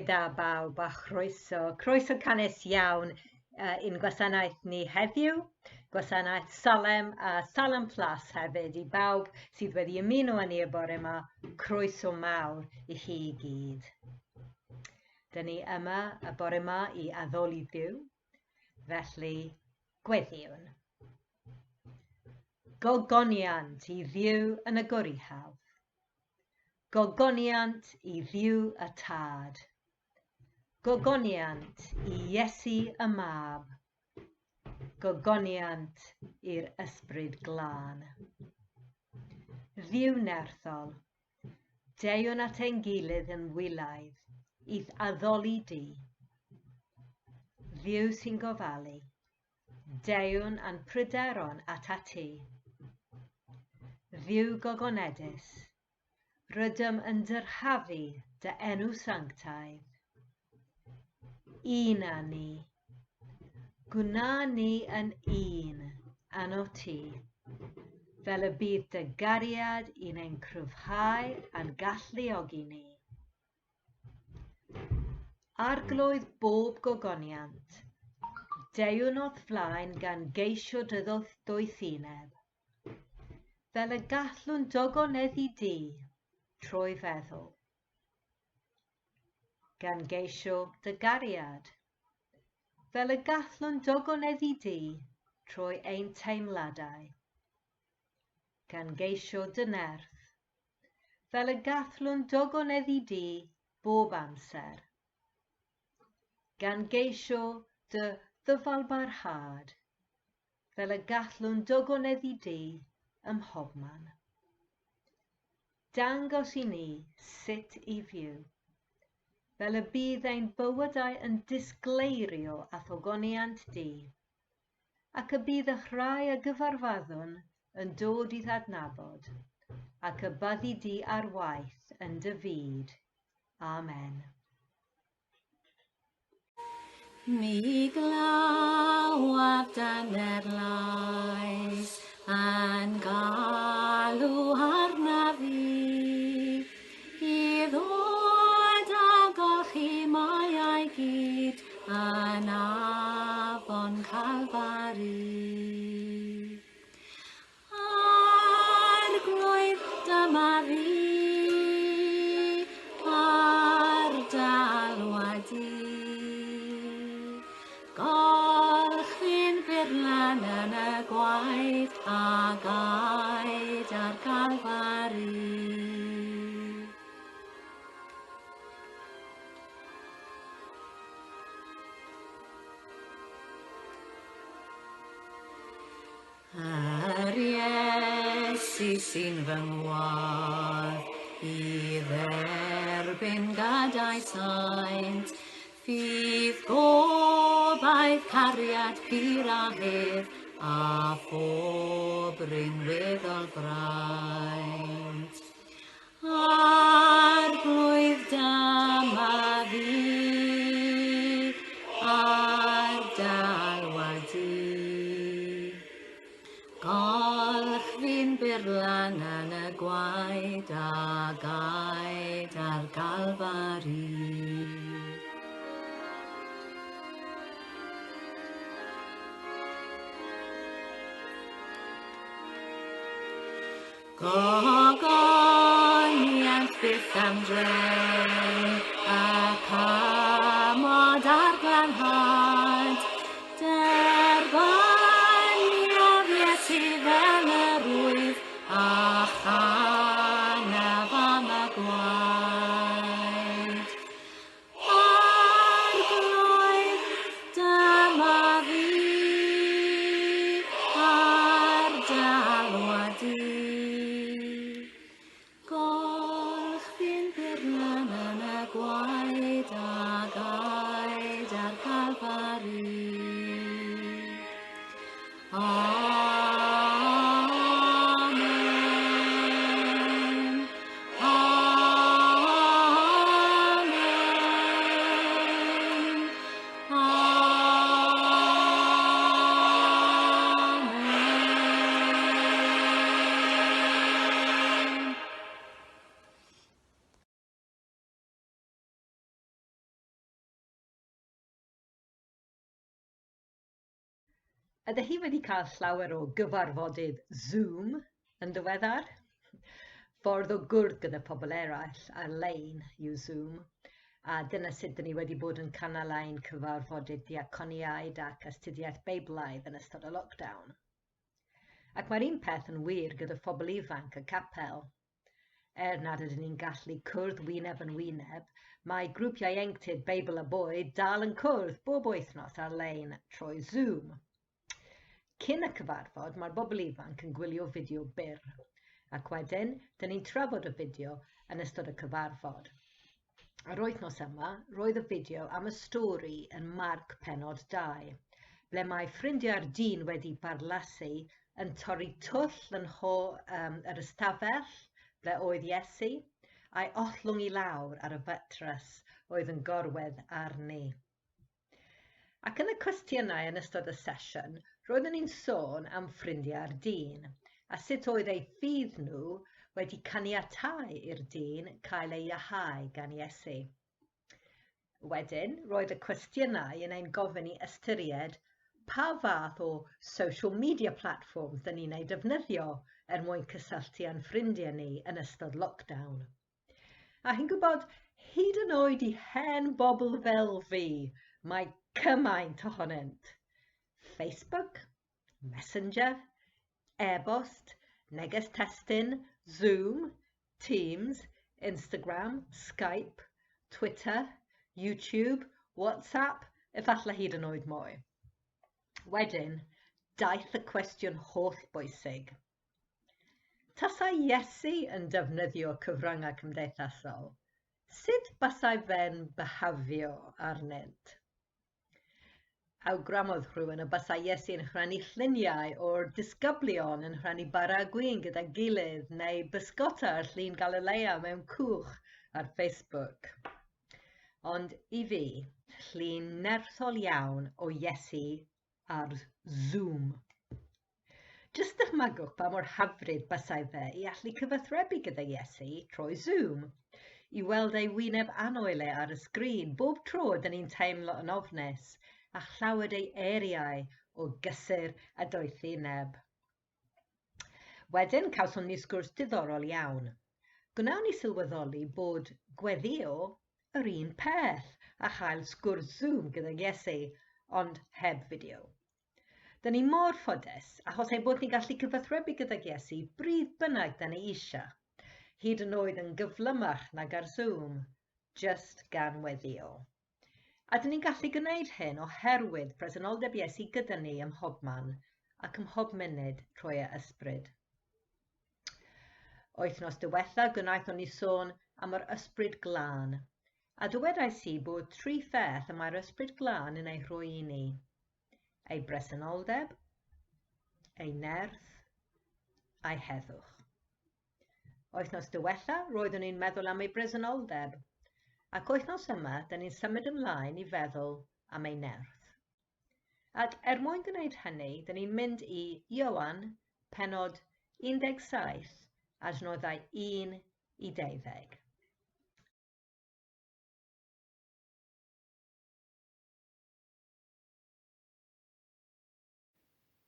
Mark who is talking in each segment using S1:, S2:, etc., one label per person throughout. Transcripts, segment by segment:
S1: da bawb a chroeso. Croeso cynnes iawn i'n gwasanaeth ni heddiw, gwasanaeth Salem a Salem Plus hefyd i bawb sydd wedi ymuno â ni y bore yma. Croeso mawr i chi i gyd. Dyn ni yma y bore yma i addoli Duw, felly gweddiwn. Gogoniant i Dduw yn y goruchaf. Gogoniant i Dduw y Tad. Gogoniant i Iesu y Mab. Gogoniant i'r Ysbryd Glân. Dduw nerthol, deuwn at ein gilydd yn wylaidd i'th addoli di. Dduw sy'n gofalu, Deuwn â'n pryderon atat ti. Dduw gogonedus, rydym yn dyrchafu dy enw sanctaidd. Un â ni. Gwna ni yn un ano ti, fel y bydd dy gariad i'n ein cryfhau a'n galluogi ni. Arglwydd bob gogoniant, deuwn o'th flaen gan geisio dy ddoethineb, fel y gallwn dogoneddu di trwy feddwl, gan geisio dy gariad, fel y gallwn dogoneddu di trwy ein teimladau, gan geisio dy nerth, fel y gallwn dogoneddu di bob amser, gan geisio dy ddyfalbarhad, fel y gallwn dogoneddu di ym mhobman. Dangos i ni sut i fyw, fel y bydd ein bywydau yn disgleirio â thogoniant di, ac y bydd y rhai a gyfarfyddwn yn dod i'th adnabod, ac y byddi di ar waith yn dy fyd. Amen.
S2: Mi glywaf dyner lais yn galw arnaf i, i ddod a golchi maiau gyd yn afon Calfari. Arglwydd, dyma fi, ar d'alwad di. Golchyn furlan yn y gwaed a gaed ar Calfari. Yr Iesu sy'n fy ngwadd i dderbyn gadael saint, fydd gobaith cariad pur a hedd a phob rinweddol fraint. Arglwydd dyma fi, ar d'alwad di. Golch fi'n burlan yn y gwaed a gaed ar Galfari. Gogoniant byth am drem, ac amod ar glanhad, derbyniaf Iesu fel yr wyf, a chanaf am y gwaed. Arglwydd, dyma fi, ar d'alwad di. Golch fi'n burlan yn y gwaed a gaed ar Calfari. Amen. Amen. Amen.
S1: Ydych chi wedi cael llawer o gyfarfodydd Zoom yn ddiweddar? Ffordd o gwrdd gyda pobl eraill ar-lein yw Zoom, a dyna sut dyn ni wedi bod yn cynnal ein cyfarfodydd diaconiaid ac astudiaeth Beiblaidd yn ystod y lockdown. Ac mae'r un peth yn wir gyda phobl ifanc y capel. Er nad ydyn ni'n gallu cwrdd wyneb yn wyneb, mae grŵp ieuenctid Beibl a Bwyd dal yn cwrdd bob wythnos ar-lein trwy Zoom. Cyn y cyfarfod, mae'r bobl ifanc yn gwylio fideo byr, ac wedyn, dyn ni'n trafod y fideo yn ystod y cyfarfod. Yr wythnos yma, roedd y fideo am y stori yn Marc pennod 2, ble mae ffrindiau'r dyn wedi barlasu yn torri twll yn ho, um, yr ystafell ble oedd Iesu, a'i ollwng i lawr ar y fatres oedd yn gorwedd arni. Ac yn y cwestiynau yn ystod y sesiwn, roeddwn ni'n sôn am ffrindiau'r dyn, a sut oedd eu ffydd nhw wedi caniatáu i'r dyn cael ei iahau gan Iesu. Wedyn, roedd y cwestiynau yn ein gofyn i ystyried pa fath o social media platforms dyn ni'n eu defnyddio er mwyn cysylltu â'n ffrindiau ni yn ystod lockdown. A chi'n gwybod, hyd yn oed i hen bobl fel fi, mae cymaint ohonynt. Facebook, Messenger, e-bost, neges testun, Zoom, Teams, Instagram, Skype, Twitter, YouTube, WhatsApp, efallai hyd yn oed mwy. Wedyn, daeth y cwestiwn holl bwysig. Tasai Iesu yn defnyddio cyfryngau cymdeithasol, sut basai fe'n byhafio arnynt? Awgrymodd rhywun y basai Iesu'n rhannu lluniau o'r disgyblion yn rhannu bara a gwin gyda'i gilydd neu bysgota ar Llyn Galilea mewn cwch ar Facebook. Ond i fi, llun nerthol iawn o Iesu ar Zoom. Jyst dychmygwch pa mor hyfryd basai fe i allu cyfathrebu gyda Iesu trwy Zoom, i weld ei wyneb annwyl e ar y sgrin bob tro ydyn ni'n teimlo yn ofnus, a chlywed ei eiriau o gysur a doethineb. Wedyn cawson ni sgwrs diddorol iawn. Gwnawn ni sylweddoli bod gweddïo yr un peth a chael sgwrs Zoom gydag Iesu, ond heb fideo. Dyn ni mor ffodus achos ein bod ni'n gallu cyfathrebu gydag Iesu bryd bynnag da ni eisiau, hyd yn oed yn gyflymach nag ar Zoom, jyst gan weddïo. A dyn ni'n gallu gwneud hyn oherwydd presenoldeb Iesu gyda ni ym mhobman ac ym mhob munud trwy ei ysbryd. Wythnos diwetha gwnaethon ni sôn am yr ysbryd glân, a dywedais i bod tri pheth y mae'r ysbryd glân yn ei rhoi i ni. Ei bresenoldeb, ei nerth, a'i heddwch. Wythnos diwetha, roeddwn i'n meddwl am ei bresenoldeb, ac wythnos yma, dyn ni'n symud ymlaen i feddwl am ei nerth. Ac er mwyn gwneud hynny, dyn ni'n mynd i Ioan, pennod 17, adnoddau 1 i 12.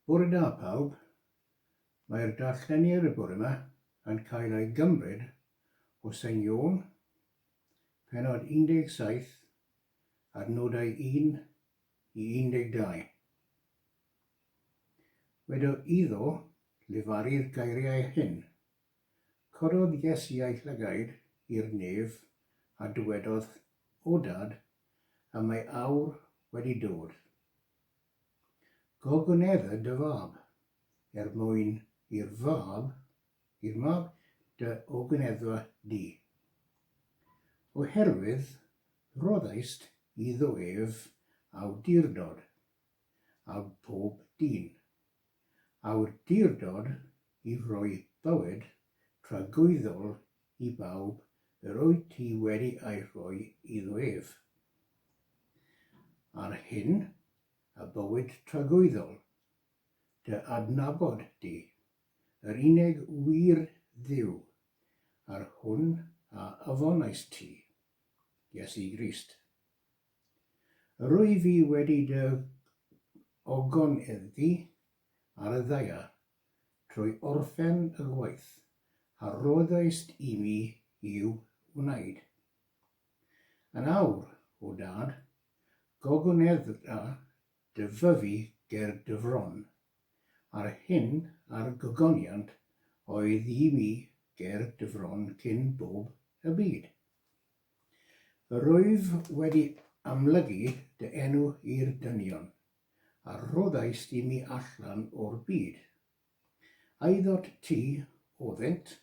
S3: Bore da pawb. Mae'r darlleniad y bore yma yn cael ei gymryd o Sain Ioan, pennod 17, adnodau 1 i 12. Wedo iddo lefaru'r geiriau hyn, Cododd Iesu ei llygaid i'r nef a dywedodd, O Dad, y mae awr wedi dod. Gogonedda dy fab, er mwyn i'r fab, i'r mab dy ogoneddfa di. Oherwydd rhoddaist iddo ef awdurdod ar bob dyn, awdurdod i roi bywyd tragwyddol i bawb yr wyt ti wedi ei rhoi iddo ef. Ar hyn, y bywyd tragwyddol, dy adnabod di, yr unig wir Dduw, a'r hwn a afonaist ti, Iesu Grist. Yr wyf fi wedi dy ogoneddu ar y ddaear trwy orffen y gwaith a roddaist i mi i'w wneud. Yn awr, O Dad, gogonedda dy fyfi ger dy fron, a'r hyn a'r gogoniant oedd i mi ger dy fron cyn bob y byd. Yr wyf wedi amlygu dy enw i'r dynion, a rhoddaist i mi allan o'r byd. Aeddot ti oddynt,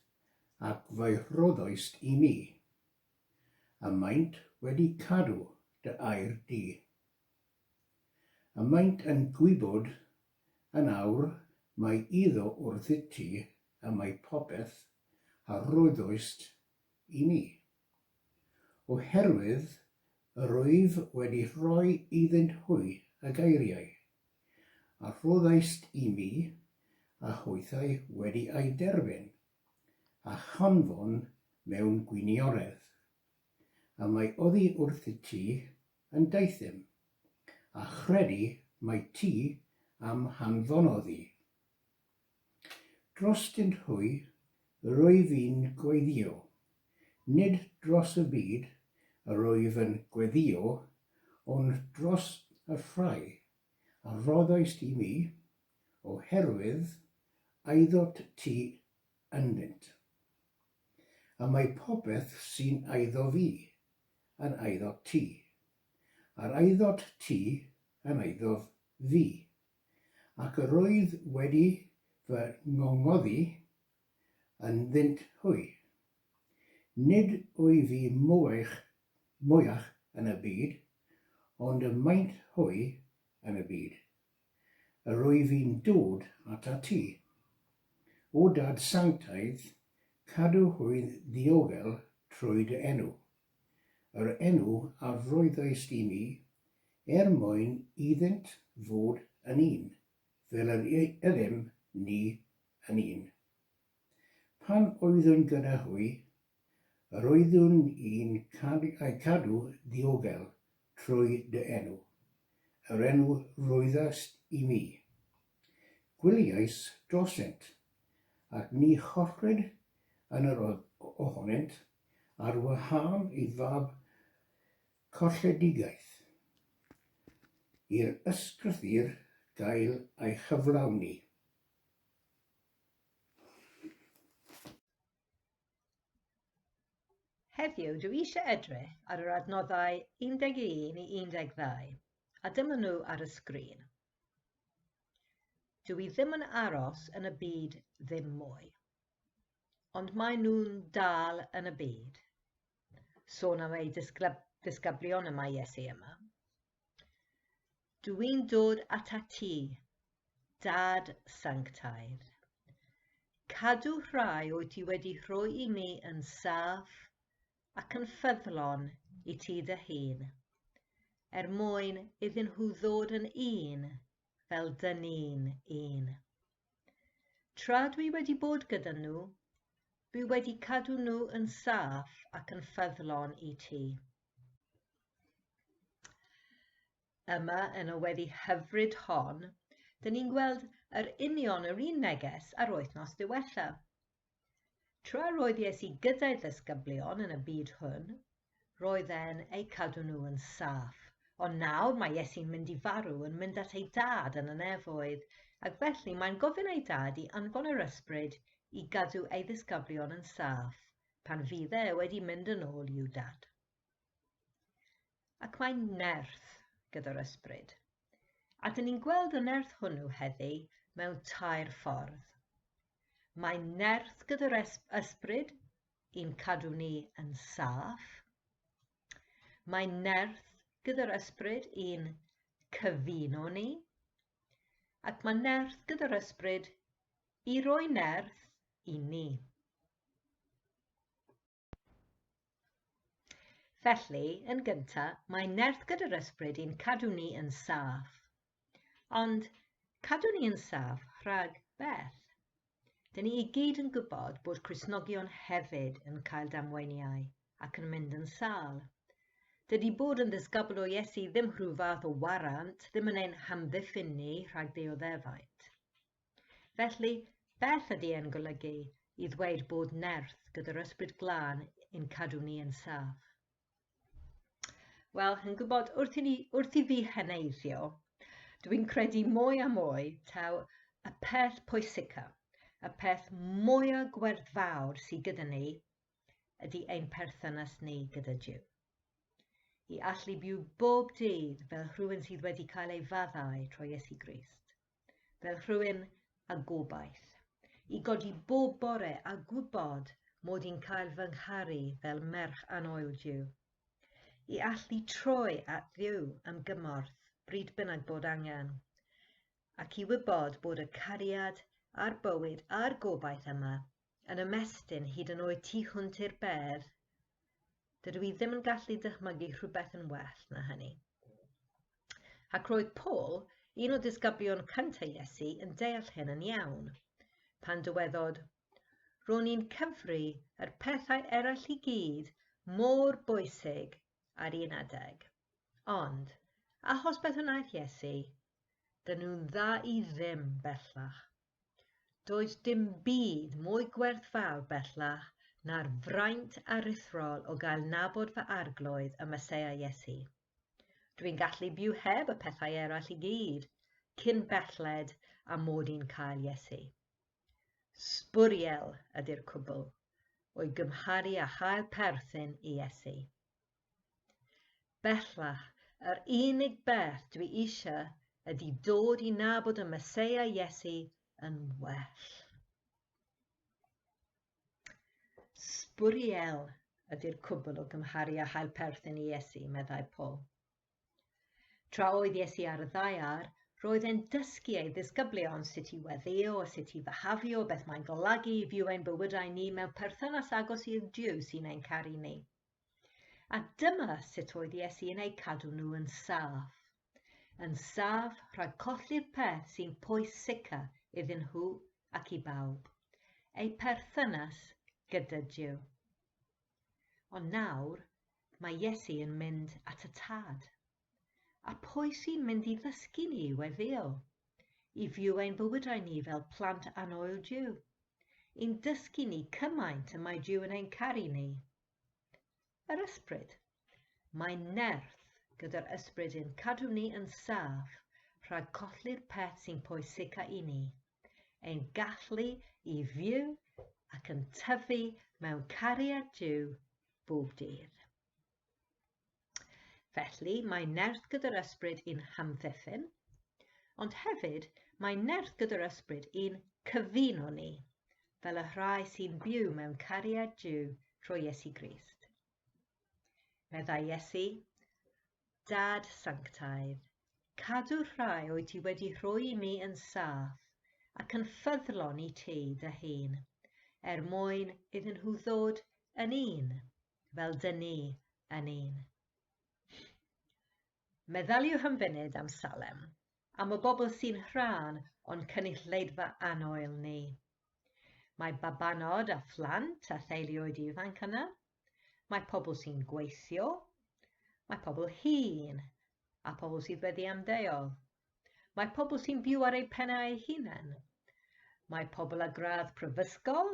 S3: ac fe'i rhoddoist i mi. Y maent wedi cadw dy air di. Y maent yn gwybod yn awr mai iddo wrthyt ti y mae popeth a roddoist i mi. Oherwydd yr wyf wedi rhoi iddynt hwy y geiriau, a rhoddaist i mi, a hwythau wedi eu derbyn, a chanfon mewn gwinionedd, a mae oddi wrthyt ti yn deuthum, a chredu mai ti a'm hanfonodd i. Drostynt hwy yr wyf i'n gweddïo, nid dros y byd yr wyf yn gweddïo, ond dros y rhai a roddaist i mi, oherwydd aeddot ti ynddynt. A mae popeth sy'n aeddo fi yn aeddot ti, a'r aeddot ti yn aeddof fi. Ac yr oedd wedi fy ngongoddi ynddynt hwy. Nid wyf fi mwyach, mwyach yn y byd, ond y maent hwy yn y byd. Yr wyf fi'n dod atat ti. O Dad sanctaidd, cadw hwy'n ddiogel trwy dy enw, yr enw a roeddaist i mi, er mwyn iddynt fod yn un, fel yr ydym ni yn un. Pan oeddwn gyda hwy, yr oeddwn i'n eu cadw ddiogel trwy dy enw, yr enw roeddast i mi. Gwyliais drosynt, ac ni chollwyd yn yr ohonynt, ar wahân i fab colledigaeth, i'r ysgrythur gael ei chyflawni.
S1: Heddiw dw i eisiau edrych ar yr adnoddau 11 i 12, a dyma nhw ar y sgrin. Dw i ddim yn aros yn y byd ddim mwy. Ond maen nhw'n dal yn y byd. Sôn am ei disgyblion y mae Iesu yma. Dw i'n dod atat ti, Dad sanctaidd. Cadw rhai wyt ti wedi rhoi i mi yn saff ac yn ffyddlon i ti dy hun, er mwyn iddyn nhw ddod yn un fel dyn ni'n un. Tra dwi wedi bod gyda nhw, dwi wedi cadw nhw yn saff ac yn ffyddlon i ti. Yma yn y weddi hyfryd hon, dyn ni'n gweld yr union yr un neges ar wythnos diwetha. Tra roedd Iesu gyda'i ddisgyblion yn y byd hwn, roedd e'n eu cadw nhw yn saff. Ond nawr mae Iesu'n mynd i farw yn mynd at ei dad yn y nefoedd, ac felly mae'n gofyn ei dad i anfon yr ysbryd i gadw ei ddisgyblion yn saff pan fydd e wedi mynd yn ôl i'w dad. Ac mae nerth gyda'r ysbryd. A dyn ni'n gweld y nerth hwnnw heddi mewn tair ffordd. Mae nerth gyda'r ysbryd i'n cadw ni yn saff. Mae nerth gyda'r ysbryd i'n cyfuno ni. Ac mae nerth gyda'r ysbryd i roi nerth i ni. Felly, yn gyntaf, mae nerth gyda'r ysbryd i'n cadw ni yn saff. Ond, cadw ni yn saff rhag beth? Dyn ni i gyd yn gwybod bod Cristnogion hefyd yn cael damweiniau ac yn mynd yn sâl. Dydy bod yn ddisgybl o Iesu ddim rhyw fath o warant, ddim yn ein hamddiffyn ni rhag dioddefaint. Felly, beth ydy e'n golygu i ddweud bod nerth gyda'r Ysbryd Glân yn cadw ni yn saff? Wel, yn gwybod, wrth i, ni, wrth i fi heneiddio, dwi'n credu mwy a mwy taw y peth pwysica, y peth mwyaf gwerthfawr sydd gyda ni ydy ein perthynas ni gyda Duw. I allu byw bob dydd fel rhywun sydd wedi cael ei faddau trwy Iesu Grist, fel rhywun â gobaith, i godi bob bore a gwybod mod i'n cael fy ngharu fel merch annwyl Duw, i allu troi at Dduw am gymorth bryd bynnag bod angen, ac i wybod bod y cariad a'r bywyd a'r gobaith yma yn ymestyn hyd yn oed tu hwnt i'r bedd. Dydw i ddim yn gallu dychmygu rhywbeth yn well na hynny. Ac roedd Paul, un o ddisgyblion cyntaf Iesu, yn deall hyn yn iawn, pan dywedodd, Ro'n i'n cyfri yr pethau eraill i gyd mor bwysig ar un adeg. Ond, achos beth wnaeth Iesu, dyn nhw'n dda i ddim bellach. Does dim byd mwy gwerthfawr bellach na'r fraint aruthrol o gael nabod fy Arglwydd y Meseia Iesu. Dwi'n gallu byw heb y pethau eraill i gyd, cyn belled a mod i'n cael Iesu. Sbwriel ydy'r cwbl, o'i gymharu â chael perthyn i Iesu. Bellach, yr unig beth dwi eisiau ydy dod i nabod y Meseia Iesu yn well. Sbwriel ydy'r cwbl o gymharu â chael perthyn i Iesu, meddai Paul. Tra oedd Iesu ar y ddaear, roedd e'n dysgu ei ddisgyblion sut i weddïo a sut i fyhafio, beth mae'n golygu i fyw ein bywydau ni mewn perthynas agos i'r Duw sy'n ein caru ni. A dyma sut oedd Iesu yn eu cadw nhw yn saff. Yn saff rhag colli'r peth sy'n pwysica iddyn nhw ac i bawb, eu perthynas gyda Duw. Ond nawr mae Iesu yn mynd at y Tad. A pwy sy'n mynd i ddysgu ni i weddïo? I fyw ein bywydau ni fel plant annwyl Duw? I'n dysgu ni cymaint y mae Duw yn ein caru ni? Yr ysbryd. Mae nerth gyda'r ysbryd yn cadw ni yn saff rhag colli'r peth sy'n pwysica i ni, ein gallu i fyw ac yn tyfu mewn cariad Duw bob dydd. Felly, mae nerth gyda'r ysbryd i'n hamddiffyn, ond hefyd mae nerth gyda'r ysbryd i'n cyfuno ni, fel y rhai sy'n byw mewn cariad Duw trwy Iesu Grist. Meddai Iesu, Dad sanctaidd, cadw'r rhai wyt ti wedi rhoi i mi yn saff ac yn ffyddlon i ti dy hun, er mwyn iddyn nhw ddod yn un, fel dyn ni yn un. Meddyliwch am funud am Salem, am y bobl sy'n rhan o'n cynulleidfa annwyl ni. Mae babanod a phlant a theuluoedd ifanc yna. Mae pobl sy'n gweithio. Mae pobl hŷn a pobl sydd wedi ymddeol. Mae pobl sy'n byw ar eu pennau eu hunain. Mae pobl â gradd prifysgol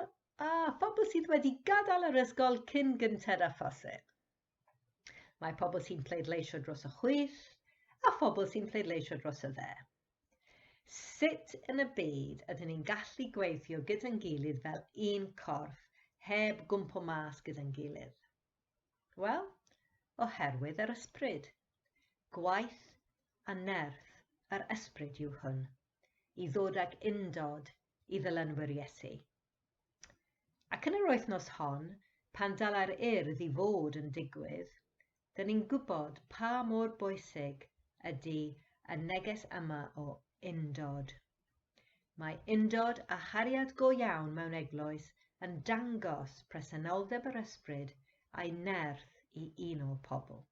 S1: a phobl sydd wedi gadael yr ysgol cyn gynted â phosib. Mae pobl sy'n pleidleisio dros y chwith a phobl sy'n pleidleisio dros y dde. Sut yn y byd ydyn ni'n gallu gweithio gyda'n gilydd fel un corff heb gwmpo mas gyda'n gilydd? Wel, oherwydd yr ysbryd. Gwaith a nerth yr ysbryd yw hwn, i ddod ag undod i ddilynwyr Iesu. Ac yn yr wythnos hon, pan dala'r Urdd i fod yn digwydd, dyn ni'n gwybod pa mor bwysig ydy y neges yma o undod. Mae undod a chariad go iawn mewn eglwys yn dangos presenoldeb yr ysbryd a'i nerth i uno pobl.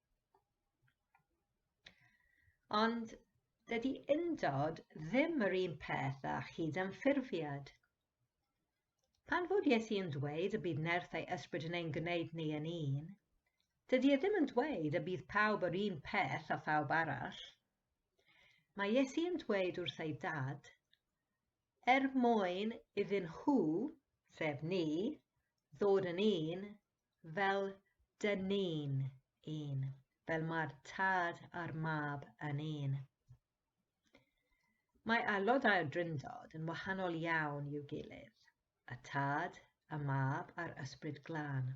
S1: Ond dydy undod ddim yr un peth â chydymffurfiad. Pan fod Iesu yn dweud y bydd nerth ei ysbryd yn ein gwneud ni yn un, Dydy e ddim yn dweud y bydd pawb yr un peth a phawb arall. Mae Iesu yn dweud wrth ei dad, er mwyn iddyn nhw, sef ni, ddod yn un, fel dyn ni'n un, fel mae'r tad a'r mab yn un. Mae aelodau'r Drindod yn wahanol iawn i'w gilydd, y Tad, y Mab a'r Ysbryd Glân.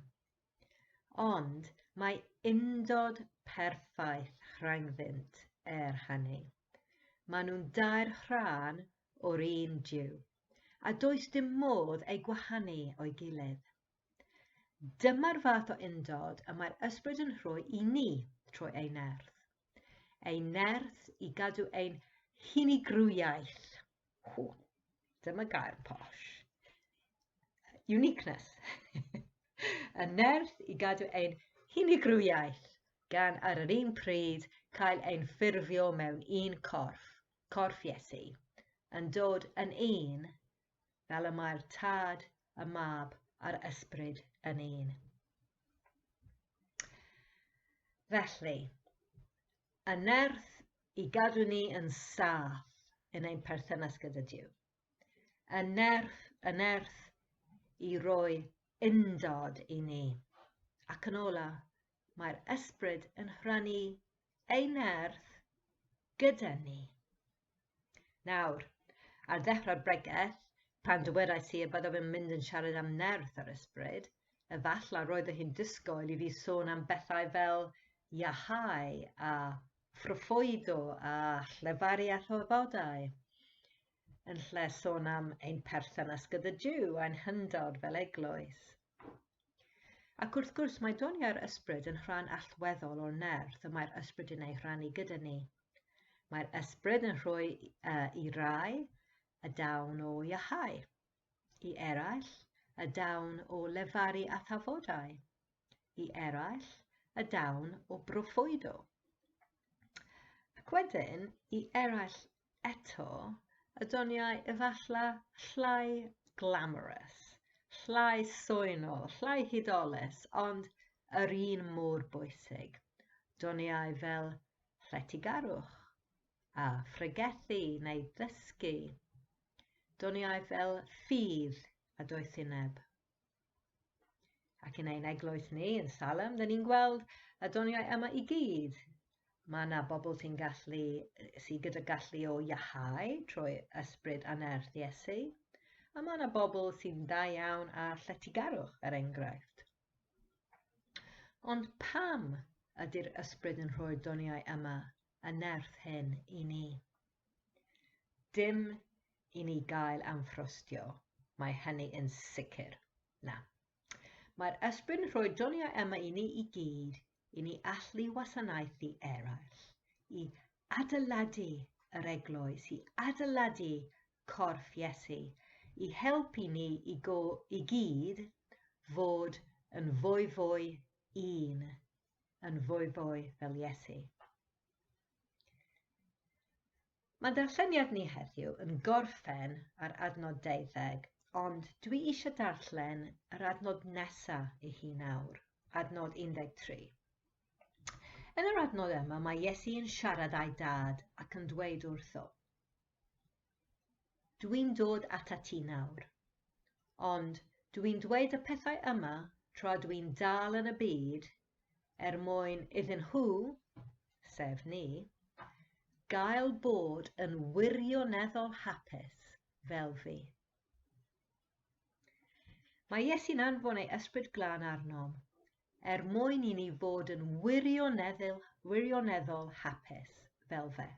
S1: Ond mae undod perffaith rhyngddynt er hynny. Maen nhw'n dair rhan o'r un Duw, a does dim modd eu gwahanu o'i gilydd. Dyma'r fath o undod y mae'r Ysbryd yn rhoi i ni trwy ei nerth. Ei nerth i gadw ein hunigrwyaeth. Hw, dyma gair posh. Uniqueness. Y nerth i gadw ein hunigrwyaeth gan ar yr un pryd cael ein ffurfio mewn un corff, corff Iesu, yn dod yn un fel y mae'r Tad, y Mab a'r Ysbryd yn un. Felly, y nerth i gadw ni yn saff yn ein perthynas gyda Duw. Y nerth, y nerth i roi undod i ni. Ac yn ola, mae'r Ysbryd yn rhannu ei nerth gyda ni. Nawr, ar ddechrau'r bregeth, pan dywedais i y byddaf yn mynd yn siarad am nerth yr ysbryd, efallai roeddech chi'n disgwyl i fi sôn am bethau fel iahau a phroffwydo a llefaru a thafodau, yn lle sôn am ein perthynas gyda Duw a'n hyndod fel eglwys. Ac wrth gwrs, mae doniau'r ysbryd yn rhan allweddol o'r nerth y mae'r ysbryd yn ei rhannu gyda ni. Mae'r ysbryd yn rhoi i rai y dawn o iahau, i eraill y dawn o lefaru a thafodau, i eraill y dawn o broffwydo. Ac wedyn, i eraill eto, y doniau efallai llai glamorous, llai swynol, llai hudolus, ond yr un mor bwysig. Doniau fel lletygarwch a phregethu neu ddysgu. Doniau fel ffydd a doethineb. Ac yn ein eglwys ni yn Salem, dyn ni'n gweld y doniau yma i gyd. Mae yna bobl sy'n gallu, sydd gyda gallu o iahau trwy ysbryd a nerth Iesu. A mae yna bobl sy'n dda iawn â lletygarwch, er enghraifft. Ond pam ydy'r ysbryd yn rhoi'r doniau yma, y nerth hyn, i ni? Dim i ni gael amffrostio, mae hynny yn sicr. Na. Mae'r ysbryd yn rhoi doniau yma i ni i gyd, i ni allu wasanaethu eraill, i adeiladu yr eglwys, i adeiladu corff Iesu, i helpu ni i, go, i gyd fod yn fwy fwy un, yn fwy fwy fel Iesu. Mae darlleniad ni heddiw yn gorffen ar adnod 12, ond dwi eisiau darllen yr adnod nesa i chi nawr, adnod 13. Yn yr adnod yma mae Iesu yn siarad â'i dad ac yn dweud wrtho, Dwi'n dod atat ti nawr, ond dwi'n dweud y pethau yma tra dwi'n dal yn y byd er mwyn iddyn nhw, sef ni, gael bod yn wirioneddol hapus fel fi. Mae Iesu'n anfon ei ysbryd glân arnom er mwyn i ni fod yn wirioneddol, wirioneddol hapus fel fe.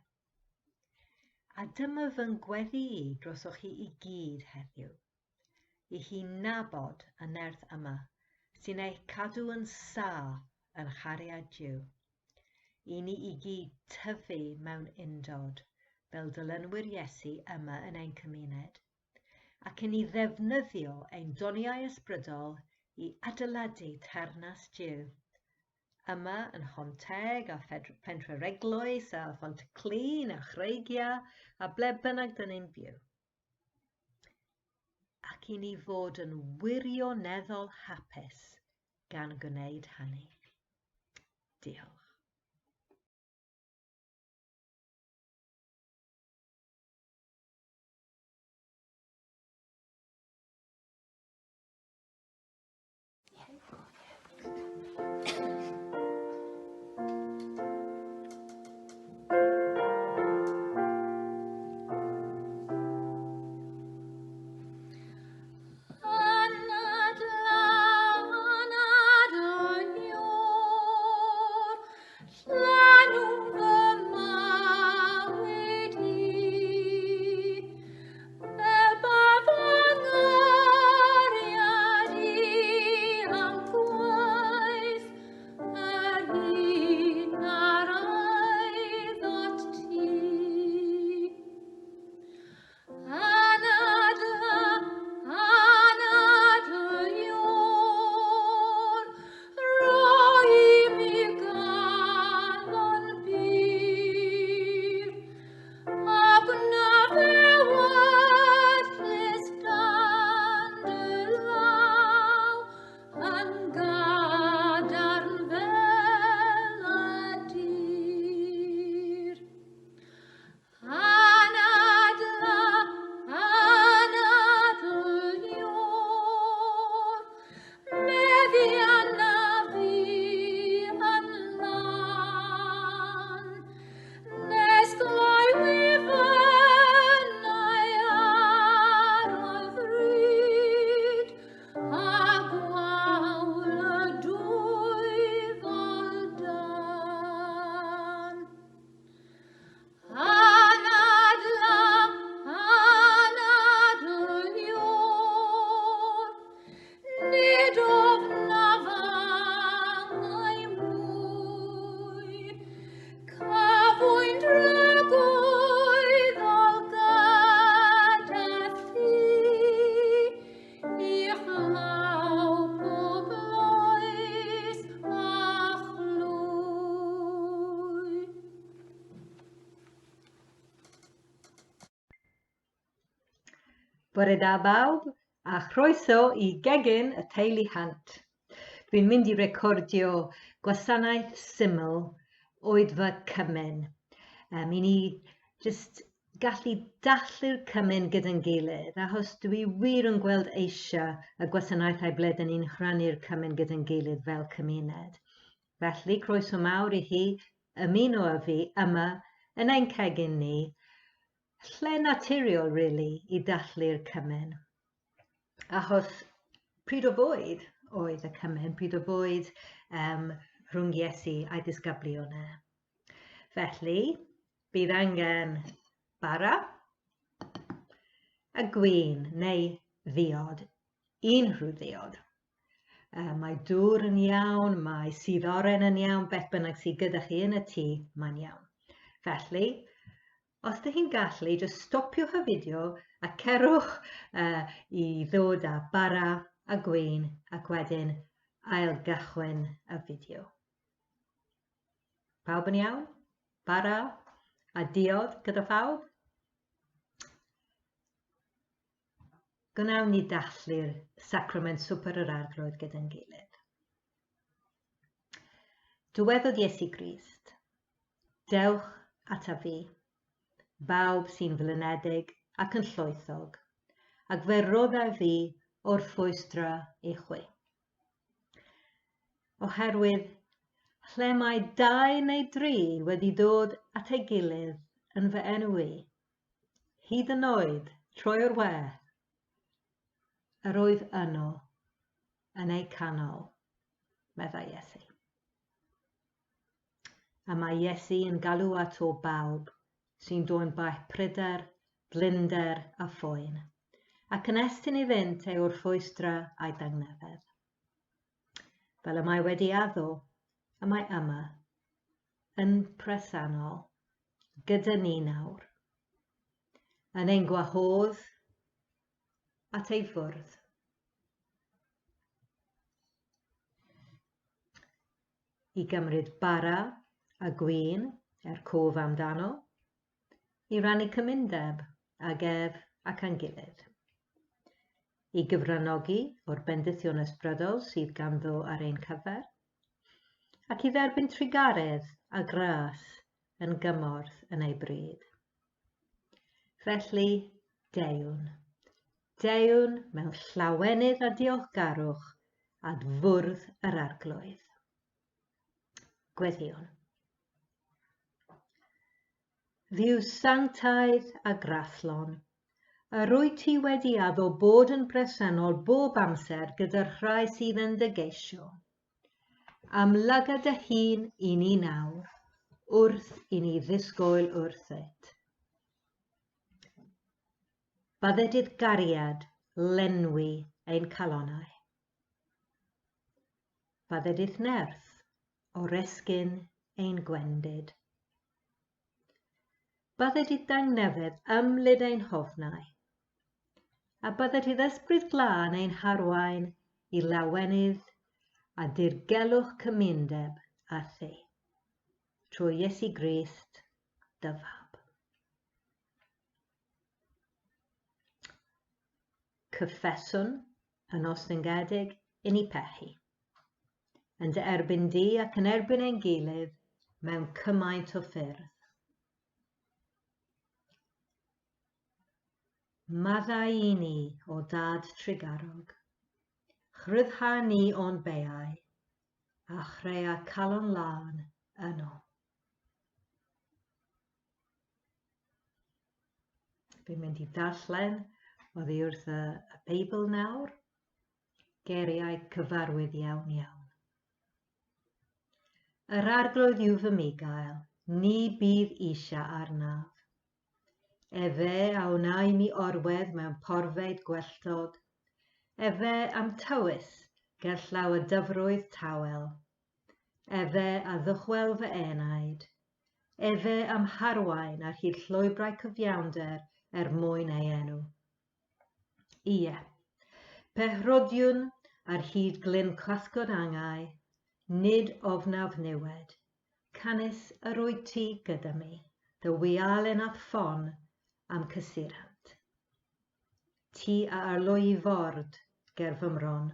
S1: A dyma fy ngweddi i drosoch chi i gyd heddiw. I chi nabod y nerth yma sy'n eich cadw yn saff yn nghariad Duw. I ni i gyd tyfu mewn undod fel dilynwyr Iesu yma yn ein cymuned, ac i ni ddefnyddio ein doniau ysbrydol i adeiladu teyrnas Duw. Yma yn Nhonteg a Pentre'r Eglwys a Phontyclun a Chreigiau a ble bynnag dyn ni'n byw. Ac i ni fod yn wirioneddol hapus gan gwneud hynny. Diolch. Bore da bawb, a chroeso i gegin y teulu Hunt. Dwi'n mynd i recordio gwasanaeth syml oedfa cymun. I ni jyst gallu dathlu'r cymun gyda'n gilydd, achos dwi wir yn gweld eisiau y gwasanaethau ble dyn ni'n rhannu'r cymun gyda'n gilydd fel cymuned. Felly, croeso mawr i chi ymuno â fi yma yn ein cegin ni, lle naturiol, really, i dathlu'r cymun. Achos pryd o fwyd oedd y cymun, pryd o fwyd rhwng Iesu a'i disgyblion e. Felly, bydd angen bara a gwin neu ddiod, unrhyw ddiod. Mae dŵr yn iawn, mae sudd oren yn iawn, beth bynnag sydd gyda chi yn y tŷ, mae'n iawn. Felly, os ydych chi'n gallu, jyst stopiwch y fideo a cerwch i ddod â bara a gwin ac wedyn ail gychwyn y fideo. Pawb yn iawn? Bara a diod gyda phawb? Gwnawn ni dathlu'r sacrament swper yr Arglwydd gyda'n gilydd. Dywedodd Iesu Grist, Dewch ata fi, bawb sy'n flinedig ac yn llwythog, ac fe roddaf fi orffwystra i chwi. Oherwydd lle mae dau neu dri wedi dod at ei gilydd yn fy enw i, hyd yn oed trwy'r we, yr oedd yno yn eu canol, meddai Iesu. A mae Iesu yn galw ato bawb sy'n dwyn baich pryder, blinder a phoen, ac yn estyn iddynt ei orffwystra a'i dangnefedd. Fel y mae wedi addo, y mae yma, yn presennol, gyda ni nawr, yn ein gwahodd at ei fwrdd. I gymryd bara a gwin er cof amdano, i rannu cymundeb ag ef ac â'n gilydd, i gyfranogi o'r bendithion ysbrydol sydd ganddo ar ein cyfer, ac i dderbyn trugaredd a gras yn gymorth yn ei bryd. Felly, deuwn. Deuwn mewn llawenydd a diolchgarwch at fwrdd yr Arglwydd. Gweddïwn. Dduw sanctaidd a grathlon, yr wyt ti wedi addo bod yn bresennol bob amser gyda'r rhai sydd yn dy geisio. Amlyga dy hun i ni nawr, wrth i ni ddisgwyl wrthyt. Bydded i'r gariad lenwi ein calonnau. Bydded i'th nerth oresgyn ein gwendid. Bydded i dangnefedd ymlid ein hofnau, a bydded i'r Ysbryd Glân ein harwain i lawenydd a dirgelwch cymundeb â thi, trwy Iesu Grist, dy Fab. Cyffeswn yn ostyngedig i ni pechu, yn dy erbyn di ac yn erbyn ein gilydd mewn cymaint o ffyrdd. Maddau i ni, o Dad trugarog, chryfha ni o'n beiau, a chrea calon lân yno. Fi'n mynd i darllen oddi wrth y, y Beibl nawr. Geiriau cyfarwydd iawn iawn. Yr arglwydd yw fy migael, ni bydd eisiau arnaf. Efe a wna i mi orwedd mewn porfeid gwelltog. Efe am tywys gerllaw y dyfroedd tawel. Efe a ddychwel fy enaid. Efe am harwain ar hyd llwybrau cyfiawnder er mwyn ei enw. Ie, pe rhodiwn ar hyd glyn clasgod angau, nid ofnaf niwed, canys yr wyt ti gyda mi, dy wialen a'th ffon a'm cysurant. Ti a arlwyi ford ger fy mron.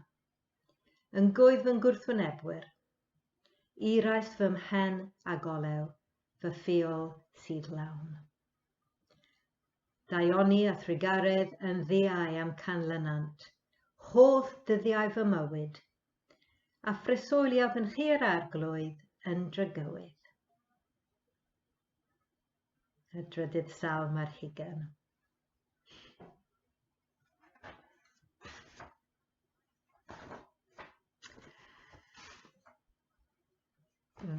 S1: Yn gwydd fy ngwrthwynebwyr. Irais fy mhen a golew, fy ffiol sydd lawn. Daioni a thrugaredd yn ddiau am canlynant, holl ddyddiau fy mywyd, a phreswyliaf yn nhŷ'r Arglwydd yn dragywydd. Y drydydd salm ar hugain.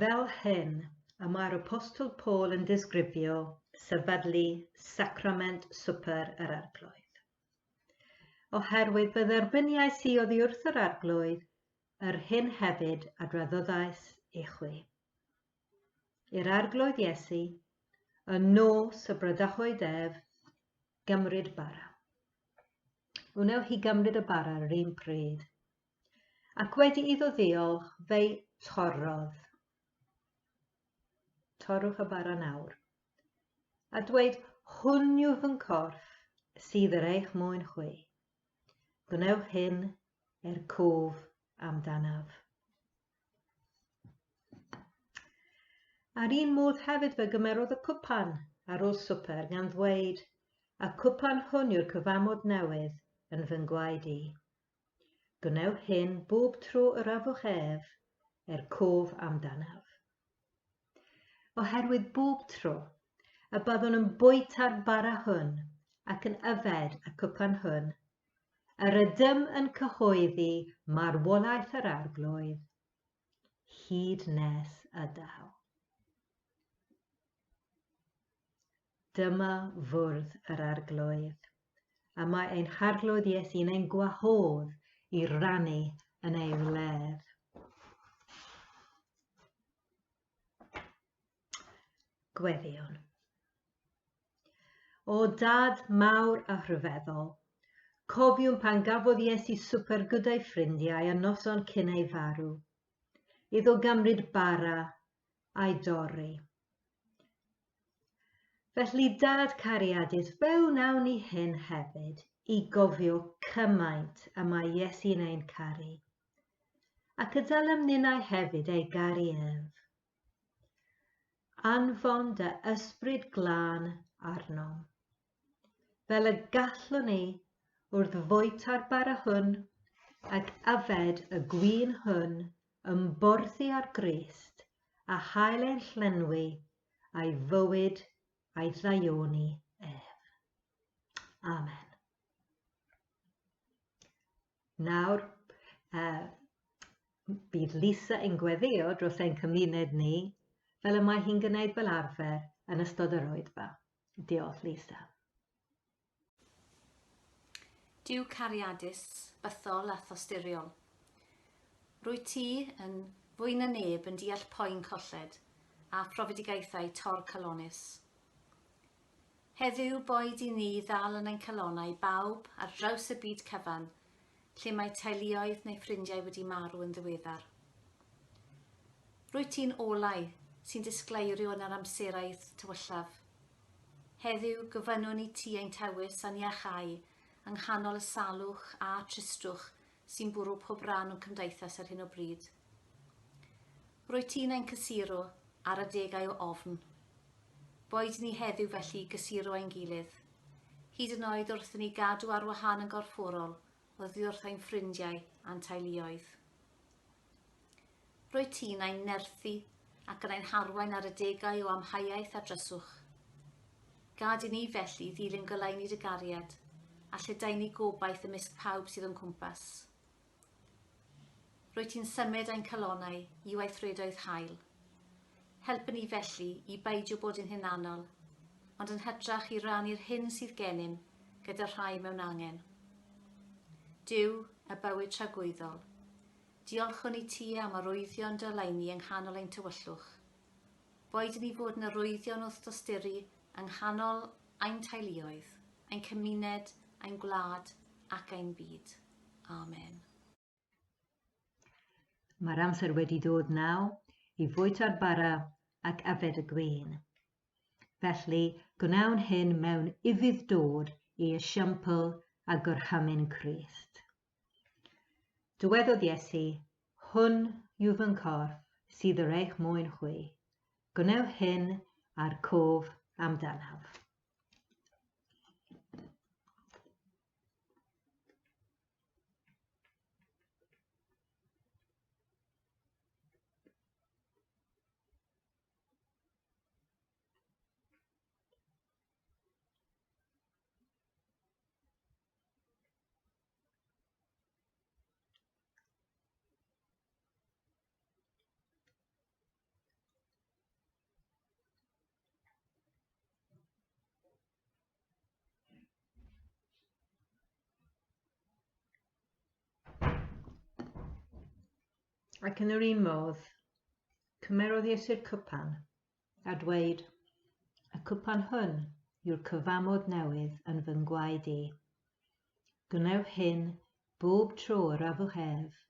S1: Fel hyn y mae'r Apostol Paul yn disgrifio sefydlu sacrament swper yr Arglwydd. Oherwydd fe dderbyniais i oddi wrth yr Arglwydd yr hyn hefyd a draddodais i chwi. I'r Arglwydd Iesu, y nos y bradychwyd ef, gymryd bara. Wnewch chi gymryd y bara yr un pryd. Ac wedi iddo ddiolch, fe'i torrodd. Torrwch y bara nawr. A dweud, hwn yw fy nghorff sydd er eich mwyn chwi. Gwnewch hyn er cof amdanaf. A'r un modd hefyd fe gymerodd y cwpan ar ôl swper gan ddweud, Y cwpan hwn yw'r cyfamod newydd yn fy ngwaed i. Gwnewch hyn bob tro yr afwch ef, er cof amdanaf. Oherwydd bob tro y byddwn yn bwyta'r bara hwn ac yn yfed y cwpan hwn, yr ydym yn cyhoeddi marwolaeth yr Arglwydd, hyd nes y daw. Dyma fwrdd yr Arglwydd, a mae ein Harglwydd Iesu'n ein gwahodd i rannu yn ei wledd. Gweddïwn. O Dad mawr a rhyfeddol, cofiwn pan gafodd Iesu swper gyda'i ffrindiau y noson cyn ei farw, iddo gymryd bara a'i dorri. Felly, Dad cariadus, fe wnawn ni hyn hefyd i gofio cymaint y mae Iesu'n ein caru. ac y dylem ninnau hefyd ei garu ef. Anfon dy ysbryd glân arnom, fel y gallwn ni wrth fwyta'r bara hwn ac yfed y gwin hwn ymborthi ar Grist a chael ein llenwi a'i fywyd a'i ddaioni ef. Amen. Nawr, uh, bydd Lisa yn gweddio dros ein cymuned ni, fel y mae hi'n gwneud fel arfer yn ystod yr oedfa. Diolch, Lisa.
S2: Duw cariadus, bythol a thosturiol. Rwy ti yn fwy na neb yn deall poen colled a phrofedigaethau tor-calonus. Heddiw, boed i ni ddal yn ein calonnau bawb ar draws y byd cyfan lle mae teuluoedd neu ffrindiau wedi marw yn ddiweddar. Rwyt ti'n olau sy'n disgleirio yn yr amserau tywyllaf. Heddiw, gofynnwn i ti ein tywys a'n iachau yng nghanol y salwch a tristwch sy'n bwrw pob rhan o'n cymdeithas ar hyn o bryd. Rwyt ti'n ein cysuro ar adegau o ofn. Boed ni heddiw felly i gysuro ein gilydd, hyd yn oed wrth i ni gadw ar wahân yn gorfforol oddi wrth ein ffrindiau a'n teuluoedd. Rwyt ti'n ein nerthu ac yn ein harwain ar adegau o amheuaeth a dryswch. Gad i ni felly ddilyn goleuni dy gariad a lledaenu gobaith ymysg pawb sydd o'n cwmpas. Rwyt ti'n symud ein calonnau i weithredoedd hael. Helpa ni felly i beidio bod yn hunanol, ond yn hytrach i rannu'r hyn sydd gennym gyda'r rhai mewn angen. Duw, y bywyd tragwyddol, diolchwn i ti am arwyddion dy oleuni yng nghanol ein tywyllwch. Boed i ni fod yn arwyddion wrth dosturi yng nghanol ein teuluoedd, ein cymuned, ein gwlad ac ein byd. Amen.
S1: Mae'r amser wedi dod naw i fwyta'r bara ac yfed y gwin. Felly, gwnawn hyn mewn ufudd-dod i esiampl a gorchymyn Crist. Dywedodd Iesu, Hwn yw fy nghorff sydd ar eich mwyn chwi. Gwnewch hyn a'r cof amdanaf. Ac yn yr un modd, cymerodd Iesu'r cwpan a dweud, Y cwpan hwn yw'r cyfamod newydd yn fy ngwaed i. Gwnewch hyn bob tro yr afwch ef,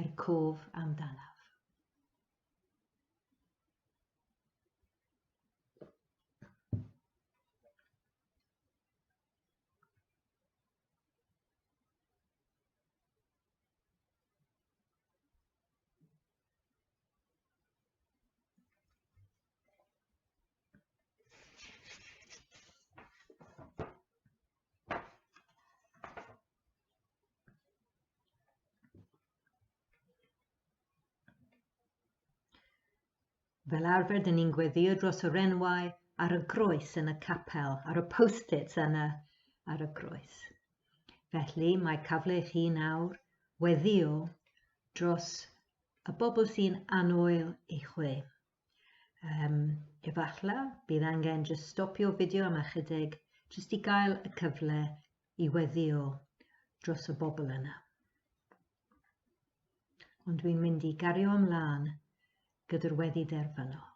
S1: er cof amdanaf. Fel arfer, dyn ni'n gweddio dros yr enwau ar y groes yn y capel, ar y post-its yn y, ar y groes. Felly, mae cyfle i chi nawr weddio dros y bobl sy'n annwyl i chwi. Um, efallai bydd angen jyst stopio fideo am ychydig, jyst i gael y cyfle i weddio dros y bobl yna. Ond dwi'n mynd i gario ymlaen gyda'r weddi derfynol.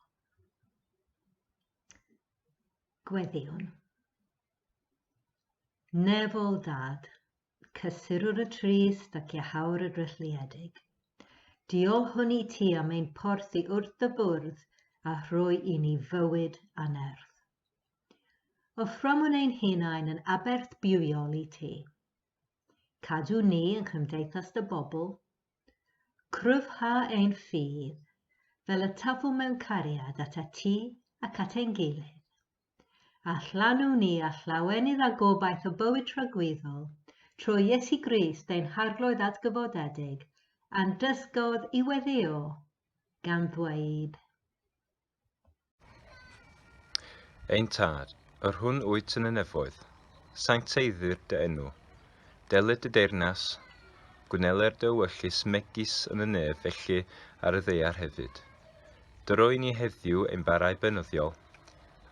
S1: Gweddïwn. Nefol Dad, cysurwr y trist ac iachawr y drylliedig, diolchwn i ti am ein porthi wrth dy fwrdd a rhoi i ni fywyd a nerth. Offrymwn ein hunain yn aberth bywiol i ti. Cadw ni yn chymdeithas dy bobl. Cryfha ein ffydd, fel y tyfwn mewn cariad atat ti ac at ein gilydd. A llanw ni â llawenydd a gobaith o bywyd tragwyddol, trwy Iesu Grist ein Harglwydd atgyfodedig, a'n dysgodd i weddïo, gan ddweud.
S4: Ein Tad, yr hwn wyt yn y nefoedd, sancteiddir dy enw. Deled dy deyrnas, gwneler dy ewyllys megis yn y nef felly ar y ddaear hefyd. Dyro i ni heddiw ein barau beunyddiol,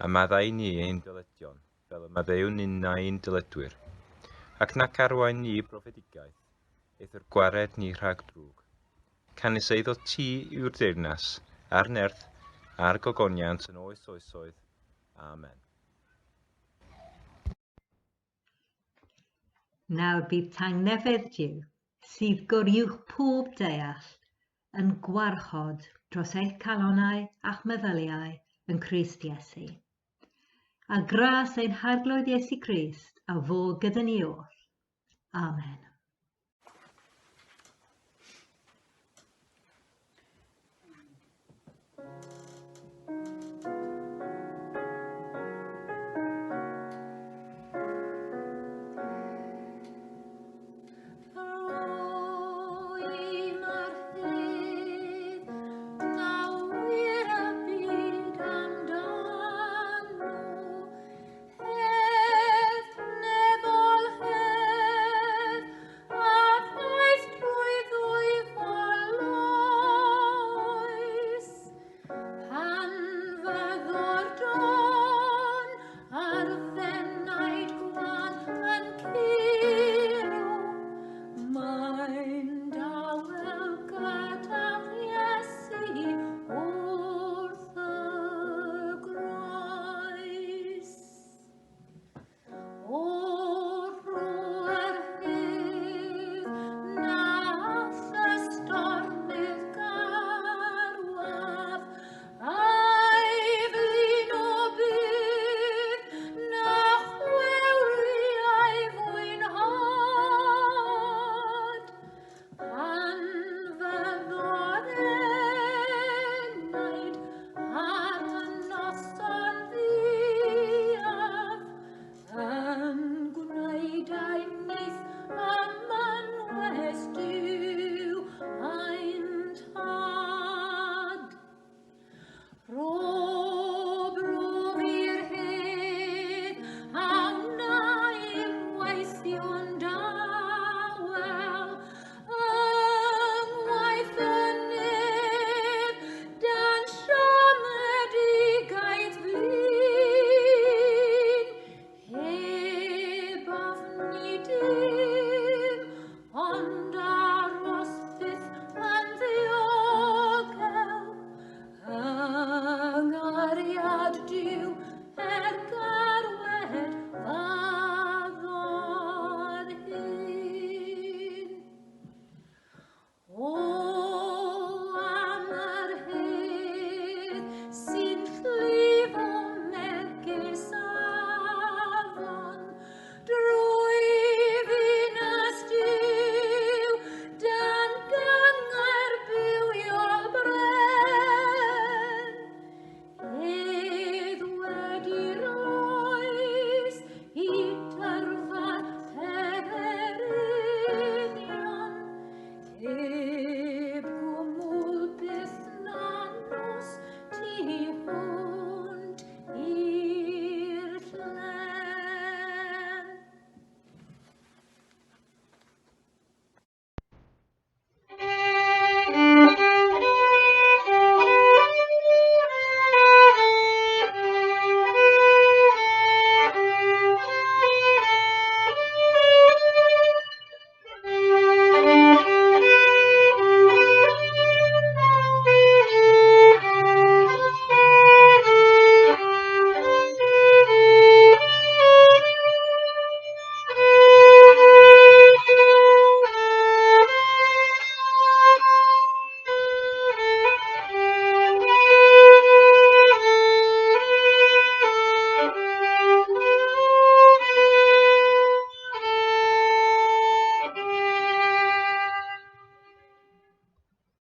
S4: a maddau i ni ein dyledion, fel y maddeuwn ninnau i'n dyledwyr. Ac nac arwain ni i brofedigaeth, eithr gwared ni rhag drwg. Canys eiddo ti yw'r deyrnas, a'r nerth, a'r gogoniant yn oes oesoedd. Amen.
S1: Nawr bydd tangnefedd Duw, sydd goruwch pob deall, yn gwarchod dros eich calonnau a'ch meddyliau yn Nghrist Iesu. A gras ein Harglwydd Iesu Grist a fo gyda ni oll. Amen.